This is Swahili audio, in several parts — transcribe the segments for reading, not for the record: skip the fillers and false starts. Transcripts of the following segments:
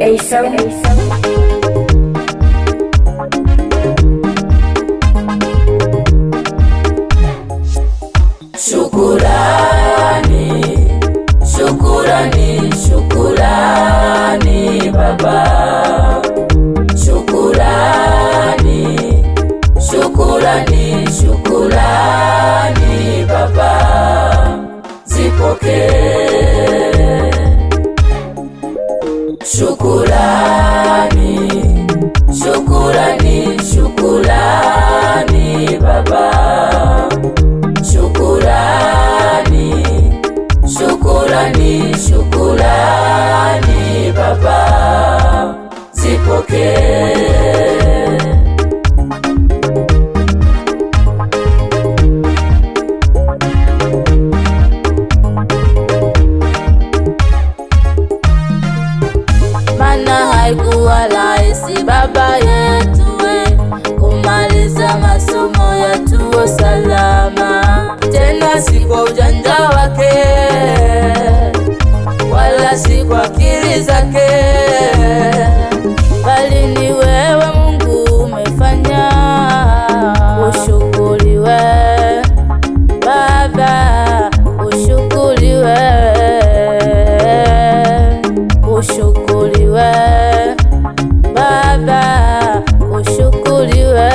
Aso. Shukurani, shukurani, shukurani Baba. Shukurani, shukurani, shukurani Baba. Zipokee. Shukurani, shukurani, shukurani Baba. Shukurani, shukurani, shukurani Baba, zipokee. Mana haikuwa rahisi baba yetu we kumaliza masomo yetu salama, tena si kwa ujanja wake wala si kwa akili zake, bali ni wewe Mungu umefanya. Ushukuriwe Baba, ushukuriwe, ushukuriwe Baba, ushukuriwe,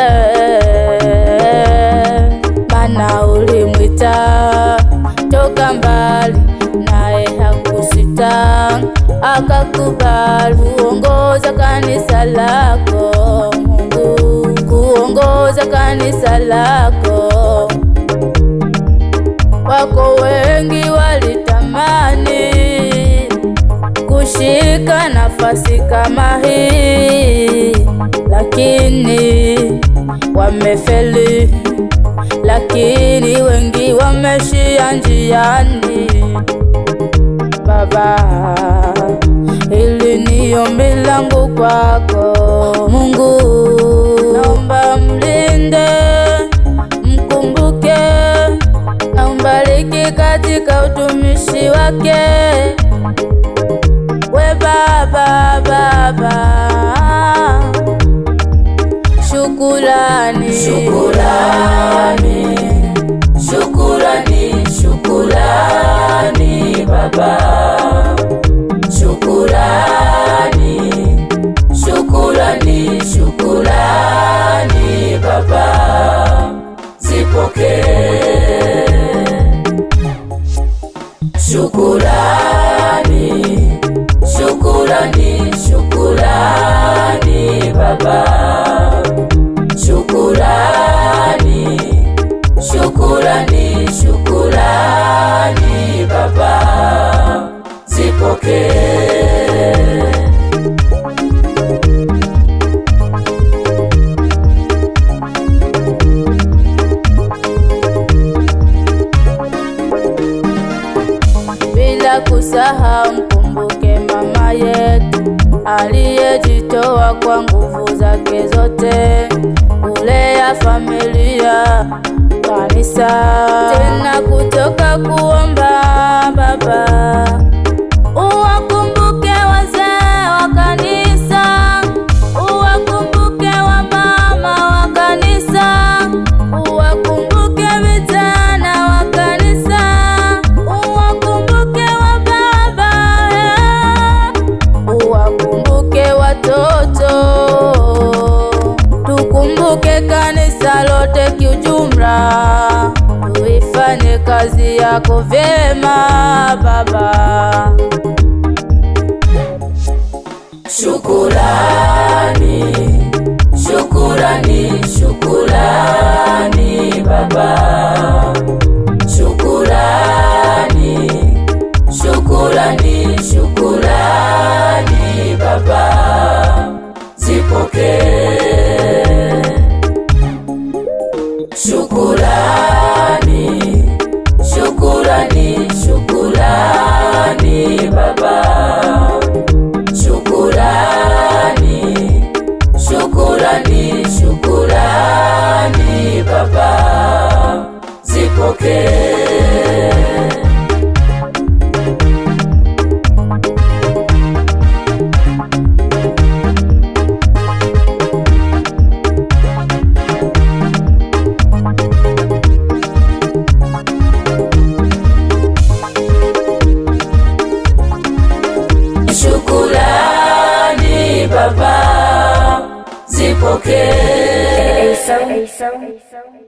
mana ulimwita toka mbali, naye hakusita, akakubali kuongoza kanisa lako Mungu, kuongoza kanisa lako. Wako wengi walitamani kushika nafasi kama hii, lakini wamefeli, lakini wengi wameshia njiani. Baba, hili ni ombi langu kwako Mungu, naomba mlinde, mkumbuke na umbariki katika utumishi wake. We Baba, Baba, shukurani, Shukurani, shukurani, shukurani Baba. Shukurani, shukurani, shukurani Baba, zipokee. Shukurani, shukurani, shukurani Baba. Shukurani, shukurani, shukurani Baba, zipokee. Bila kusahau mkumbuke mama yetu aliyejitoa kwa nguvu zake zote kulea familia, kanisa, tena kutoka kuomba Baba. Uwakumbuke wazee wa kanisa, uwakumbuke wamama wa kanisa, uwakumbuke vijana wa kanisa, uwakumbuke wababa, uwakumbuke watoto, tukumbuke kanisa lote kiujumla, tuifanye kazi yako vyema Baba. Shukurani, shukurani, shukurani Baba. Shukurani, shukurani, shukurani Baba, zipokee. Shukurani, shukurani, shukurani Baba. Shukurani, shukurani, shukurani Baba, Zipokee. Shukurani Baba, zipokee. Aso.